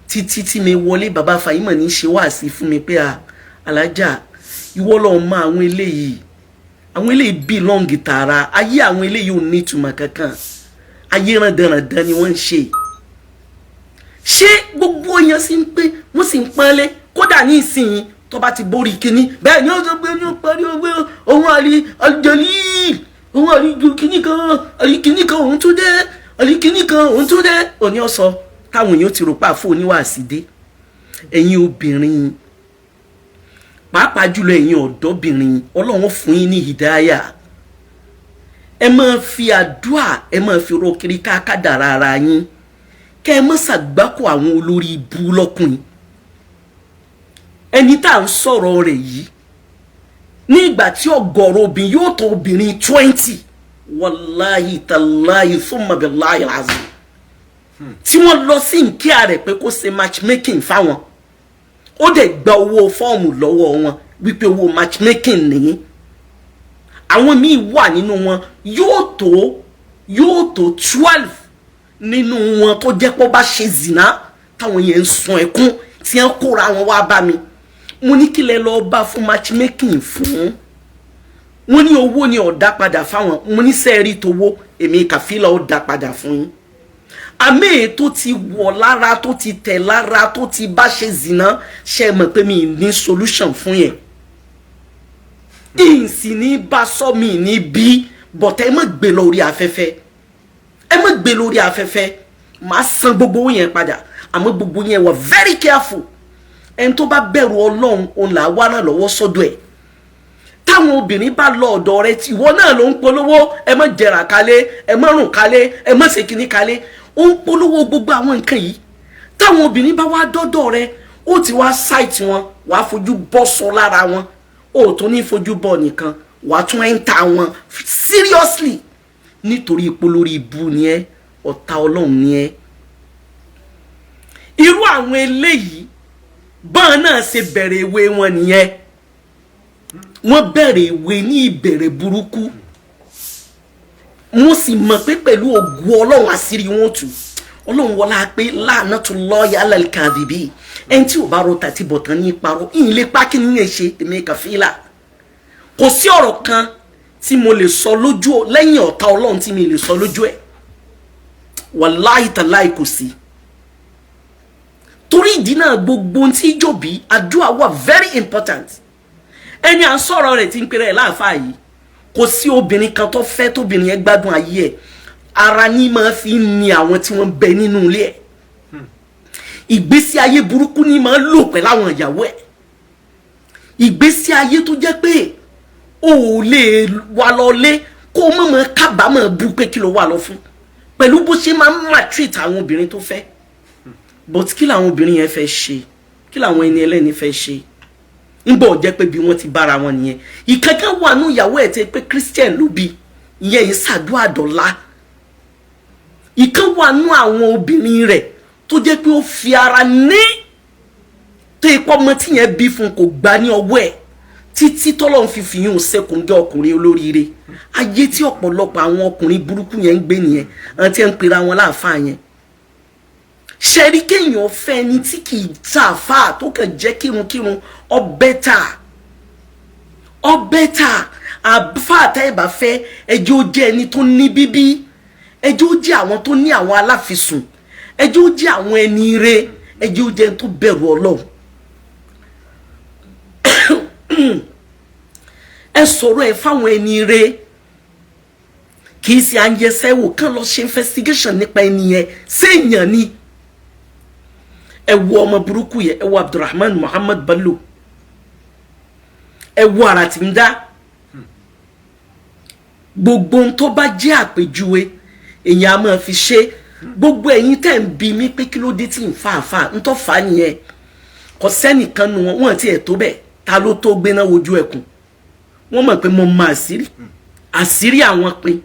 Títí tí mi wọlé, bàbá Fàyímọ̀ ní ṣe wáàsí fún mi pé, à alájà, ìwọ lọ́ọ́ mọ àwọn eléyìí, àwọn eléyìí belong tààrà ayé, àwọn eléyìí ò ní ìtumọ̀ kankan, ayé rándanràndan ni wọ́n ń ṣe. Ṣé gbogbo èèyàn sì ń pé wọ́n sì ń pọ́nlé? Kódà ní ìsinyìí, tó bá ti borí kínní bẹ́ẹ̀ ni ó sọ pé ní ó parí ọgbẹ́ òun àrí àlùjọ́lì, òun àrí kínní kan, àrí kínní kan, òun tún dé, àrí kínní kan, òun tún dé. Òní ọ̀sọ́ táwọn èèyàn ti rò pa àfọ oníwàásí dé. Ẹ̀yin obìnrin, pàápàá jùlọ ẹ̀yin ọ̀dọ́bìnrin, Ọlọ́run fún yín ní ìdáyà. Ẹ máa fi àdúà, ẹ máa fi rọ kiri káàkádàrá ara yín, kẹ́ ẹ má ṣàgbákò àwọn olórí ibú lọ́kùnrin. Ẹni tá à ń sọ̀rọ̀ rẹ̀ yìí, ní ìgbà tí ọ̀gọ̀rọ̀ obìnrin yóò tó obìnrin 20, wàláhì tàláhì thumma billahi azim, tí wọ́n lọ sí nkíà rẹ̀ pé kó ṣe matchmaking fáwọn, ó dẹ̀ gba owó fọ́ọ̀mù lọ́wọ́ wọn wípé owó matchmaking nìyí. Àwọn míì wà nínú wọn, yóò tó 12 nínú wọn tó jẹ́ pé ó bá ṣe zina, táwọn yẹn ń sun ẹkún, tí wọ́n kóra wọn wá bá mi. Mo ní kí lẹ lọ bá fún matchmaking fún? Wọ́n ní owó ni ó dá padà fáwọn. Mo ní sẹ́ẹ̀rí towó, èmi kàfílà ó dá padà fún yín. Àmì èyí tó ti wọ̀ lára, tó ti tẹ̀ lára, tó ti bá ṣe zina, ṣe mọ̀ pé mi ní solution fún yẹn, ìsìn ní bá sọ mi ní bí bọ̀tẹ́. Ẹ má gbé lórí afẹ́fẹ́, ẹ má gbé lórí afẹ́fẹ́. Màá san gbogbo owó yẹn padà, àmọ́ gbogbo yẹn wà very careful. Ẹni tó bá bẹ̀rù Ọlọ́run, òun là á wá ràn lọ́wọ́ sọ́dọ̀ ẹ̀. Táwọn obìnrin bá lọ ọ̀dọ̀ rẹ, tí ìwọ náà ló ń polówó, ẹ má jẹrà kálé, ẹ má rùn kálé, ẹ má ṣe kíní kálé, ó ń polówó gbogbo àwọn nǹkan yìí. Táwọn obìnrin bá wá dọ́dọ̀ rẹ, ó ti wá ṣáìtì wọn, wàá fojú bọ́ sọ lára wọn. Ó tún ní fojú bọ́ nìkan, wàá tún enter wọn seriously, nítorí ipò lórí ibu ni ẹ, ọ̀tá Ọlọ́run ni ẹ. Irú àwọn eléyìí bọ́n náà ṣe bẹ̀rẹ̀ ìwé wọn nìyẹn. Wọ́n bẹ̀rẹ̀ ìwé ní ìbẹ̀rẹ̀ burúkú. Mo sì mọ̀ pé pẹ̀lú ògùn Ọlọ́run, àṣírí wọn tù. Ọlọ́run wọlá pé la'natullahi 'alal kadhibi, ẹni tí ò bá rọ tàti bọ̀tán ní parọ́ ìyìn lè pa. Kí ni yẹn ṣe èmi kàfílà? Kò sí ọ̀rọ̀ kan tí mo lè sọ lójú lẹ́yìn ọ̀tá Ọlọ́run tí mi lè sọ lójú ẹ̀. Wàláhì tàláì, kò sí. Torí ìdí náà, gbogbo ohun tí jòbí àdúrà wà very important. Ẹni à ń sọ̀rọ̀ rẹ̀ tí ń pèrè ẹ̀ láàfáà yìí, kò sí obìnrin kan tó fẹ́ tóbìnrin yẹn gbádùn ayé ẹ̀. Ara ní máa fi ń ni àwọn tí wọ́n bẹ nínú ilé ẹ̀. Ìgbésí ayé burúkú ni máa ń lò pẹ̀lú àwọn ìyàwó ẹ̀. Ìgbésí ayé tó jẹ́ pé o ò lè wà lọlé kó o mọ̀mọ́ kábàámọ̀ bú pé kí ló wà lọ fún, pẹ̀lú bó ṣe máa ń maltreat àwọn obìnrin tó fẹ́. But kí làwọn obìnrin yẹn fẹ́ ṣe? Kí làwọn ẹni ẹlẹ́ni fẹ́ ṣe? Ń bọ̀ jẹ́ pé bí wọ́n ti bára wọn nìyẹn. Ìkankan wà nù ìyàwó ẹ̀ tẹ́ pé Christian ló bí ìyẹn, yìí ṣàdúrà dọ̀la. Ìkan wà nù àwọn obìnrin rẹ̀ tó jẹ́ pé ó fi ara ní tó ipò ọmọ tí yẹn bí fún kò gbà ní ọwọ́ ẹ̀ títí tọ́lọ́run fi fìyún ṣekùngẹ́ ọkùnrin olóríire. Ayé tí ọ̀pọ̀lọpọ̀ àwọn ọkùnrin burúkú yẹn ń gbé nìyẹn, àwọn tí ń pera wọn láàfáà yẹn. Ṣẹ́rí, kéèyàn fẹ́ ẹni tí kì í tààfáà tó kàn jẹ́ kírunkírun, ọbẹ̀ tà, ọbẹ̀ tà. Àfáà tẹ́ ẹ bá fẹ́, ẹjẹ́ ó jẹ́ ẹni tó ní bíbí, ẹjẹ́ ó jẹ́ àwọn tó ní àwọn aláfisùn, ẹjẹ́ ó jẹ́ àwọn ẹni ire, ẹjẹ́ ó jẹ́ ẹni tó bẹ̀rù Ọlọ́run. Ẹ sọ̀rọ̀ ẹ fáwọn ẹni ire, kì í ṣe àyẹsẹ́ wò kán lọ ṣe investigation nípa ẹni yẹn, séèyàn ni. Ẹ wo ọmọ burúkú yẹn, ẹ wo Abdulrahman Muhammad Bello, ẹ wo ara tí ń dá. Gbogbo ohun tó bá jẹ́ àpèjúwe, èèyàn á máa fi ṣe. Gbogbo ẹ̀yin tẹ́ ń bi mí pé kí ló dé tí ń fa àfa ń tọ́ fà á nìyẹn. Kò sẹ́nìkan nu wọn, wọn ti ẹ̀ tó bẹ́ẹ̀. Ta ló tó gbéná wojú ẹkùn? Wọ́n mọ̀ pé mo mọ àṣírí, àṣírí àwọn pin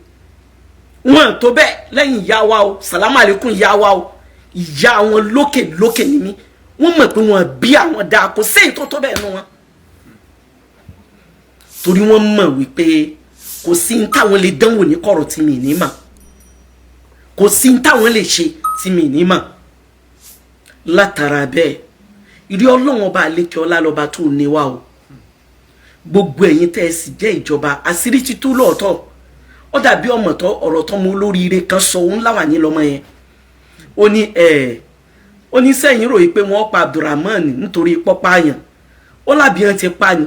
wọn tó bẹ́ẹ̀ lẹ́yìn ìyá wa o. Sàlámù àlékún ìyá wa o. Ìyá wọn lókè lókè ní mí. Wọ́n mọ̀ pé wọ́n bí àwọn dáa, kò sí tó tó bẹ́ẹ̀ nu wọn, torí wọ́n mọ̀ wípé kò sí ní táwọn lè dánwò ní kọ̀rọ̀ tí mi ní mà, kò sí ní táwọn lè ṣe tí mi ní mà. Látara bẹ́ẹ̀, ìrí Ọlọ́run Ọba àlékè ọlá lọ́ba tó ní wa o. Gbogbo ẹ̀yin tẹ́ ẹ sì jẹ́ ìjọba, àṣírí ti tú lóòótọ́. Ó dàbí ọmọ tó ọ̀rọ̀ tó mú olóríire kan sọ òun láwà ní lọ́mọ yẹn. Ó ní ẹ̀, ó ní sẹ́yìn ròyìn pé wọ́n pa Abdulrahman nítorí pọ́páyàn. Ó làbí ti pa ni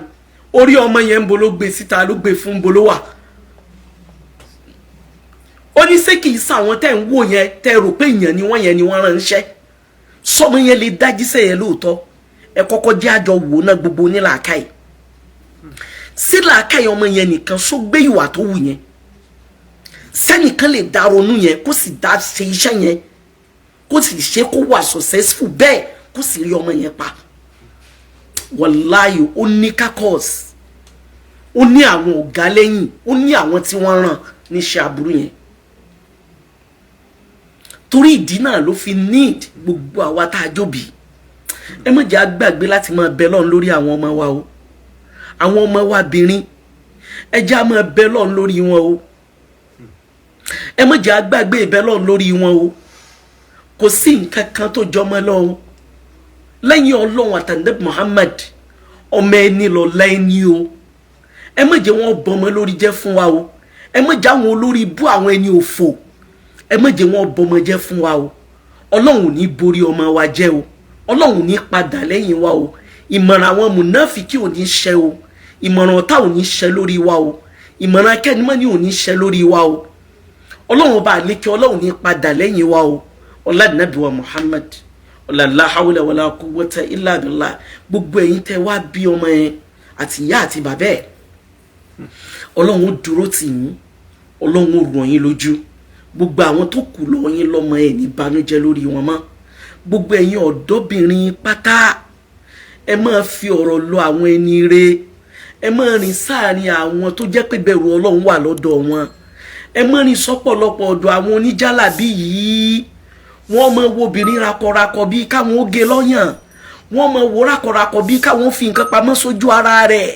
orí ọmọ yẹn ń bo ló gbé síta, ló gbé fún bo ló wà. Ó ní ṣé kìí sàwọn tẹ́ ń wò yẹn, tẹ́ rò pé èèyàn ni wọ́n yẹn ni wọ́n ránṣẹ́ sọmọ yẹn lè dájíṣẹ́ yẹn lóòótọ́? Ẹ kọ́kọ́ jẹ́ àjọ wò náà. Gbogbo onílàákàyè sí làákàyè, ọmọ yẹn nìkan só gbé ìwà tó wù yẹn? Sẹ́nìkan lè dá ronú yẹn, kó sì dá ṣe iṣẹ́ yẹn, kó sì ṣe kó wà successful bẹ́ẹ̀, kó sì rí ọmọ yẹn pa? Wàláyò, ó ní kakọ́s, ó ní àwọn ọ̀gá lẹ́yìn, ó ní àwọn tí wọ́n ràn níṣẹ́ aburú yẹn. Torí ìdí náà ló fi need gbogbo àwa tá a jóbi, ẹ má jẹ́ á gbàgbé láti máa bẹ lọ́run lórí àwọn ọmọ wa o. Àwọn ọmọ wa bìnrin, ẹ jẹ́ á máa bẹ lọ́run lórí wọn o. Ẹ má jẹ́ á gbàgbé ìbẹ lọ́run lórí wọn o. Kò sí nǹkan kan tó jọmọ́ lọ́wọ́ lẹ́yìn Ọlọ́run àtàndé Muhammad. Ọmọ ẹni lọ lẹ́ni o. Ẹ má jẹ́ wọ́n bọmọ lórí jẹ́ fún wa o. Ẹ má jẹ́ àwọn olórí bú, àwọn ẹni òfò, ẹ má jẹ́ wọ́n bọmọ jẹ́ fún wa o. Ọlọ́run ò ní borí ọmọ wa jẹ́ o. Ọlọ́run ò ní padà lẹ́yìn wa o. Ìmọ̀ràn àwọn mùnáfíkì ò ní ṣẹ o. Ìmọ̀ràn ọ̀tá ò ní ṣẹ lórí wa o. Ìmọ̀ràn akẹ́nimọ́ni ò ní ṣẹ lórí wa o. Ọlọ́run Ọba àlékè, Ọlọ́run ní padà lẹ́yìn wa o. Ọlá wa Muhammad, ọlá la hawla wala quwwata illa billah. Gbogbo ẹ̀yin tẹ́ wá bí ọmọ yẹn, àti ìyá àti bàbá ẹ̀, Ọlọ́run ó dúró tì yín, Ọlọ́run ó ràn yín lójú. Gbogbo àwọn tó kù lọ́wọ́ yín lọ́mọ ẹ̀ ní banújẹ́ lórí wọn mọ́. Gbogbo ẹ̀yin ọ̀dọ́bìnrin pátá, ẹ máa fi ọ̀rọ̀ lọ àwọn ẹni re. Ẹ máa rìn sáàrin àwọn tó jẹ́ pé bẹ̀rù Ọlọ́run wà lọ́dọ̀ wọn. Ẹ máa rìn sọ́pọ̀lọpọ̀ ọ̀dọ̀ àwọn oníjàlábí yìí. Wọ́n máa wo obìnrin rakọrakọ bíi káwọn ó gé lọ́yàn. Wọ́n máa wo rakọrakọ bíi káwọn fi nǹkan pamọ́ sójú ara rẹ̀.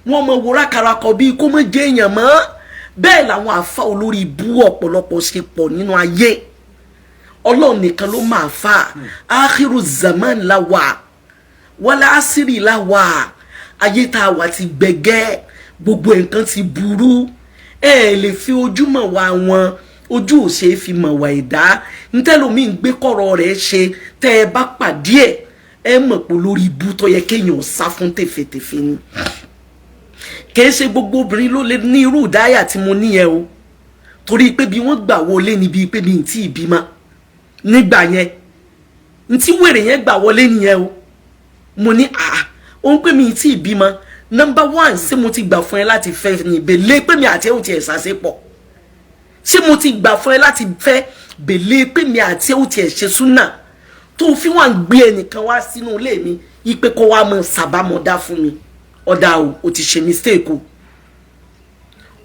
Wọ́n máa wo rakọrakọ bíi kó má jẹ́ èèyàn mọ́. Bẹ́ẹ̀ làwọn àfa olórí ibú ọ̀pọ̀lọpọ̀ ṣe pọ̀ nínú ayé. Ọlọ́run nìkan ló máa fà. Áhírù zaman la wà, wọlé àṣírí la wà. Ayé tá a wà ti gbẹgẹ́, gbogbo nǹkan ti burú. Ẹ lè fi ojú mọ̀ wá wọn, ojú ò ṣe é fi mọ̀ wá ẹ̀dá. Ntẹ́lómi ń gbé kọ̀rọ̀ rẹ̀ ṣe, tẹ́ ẹ bá pàdé ẹ̀, ẹ mọ̀ pé lórí ibú tó yẹ kéèyàn sá fún tèfètèfè ni. Kìí ṣe gbogbo obìnrin ló lè ní irú ìdáyà tí mo níyẹn o, torí pé bí wọ́n gbà wọlé níbi pé mi ì tí ì bímọ nígbà yẹn. Ntí wèrè yẹn gbà wọlé nìyẹn o. Mo ní àá, ó ń pè mí tí ì bímọ. Number one, ṣé mo ti gbà fún ẹ láti fẹ́ ní bèlè pé mi àti ẹ ò tiẹ̀ ṣàṣepọ̀? Ṣé mo ti gbà fún ẹ láti fẹ́ bèlè pé mi àti ẹ ò tiẹ̀ ṣe súnà, tó fi wà ń gbé ẹnìkan wá sínú ilé mi ipe kó wá mọ sàbámọ̀dá fún mi? Ọ̀dà o, ò ti ṣe mistake o.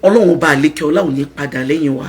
Ọlọ́run ọba àlékè ọlá ò ní padà lẹ́yìn wa.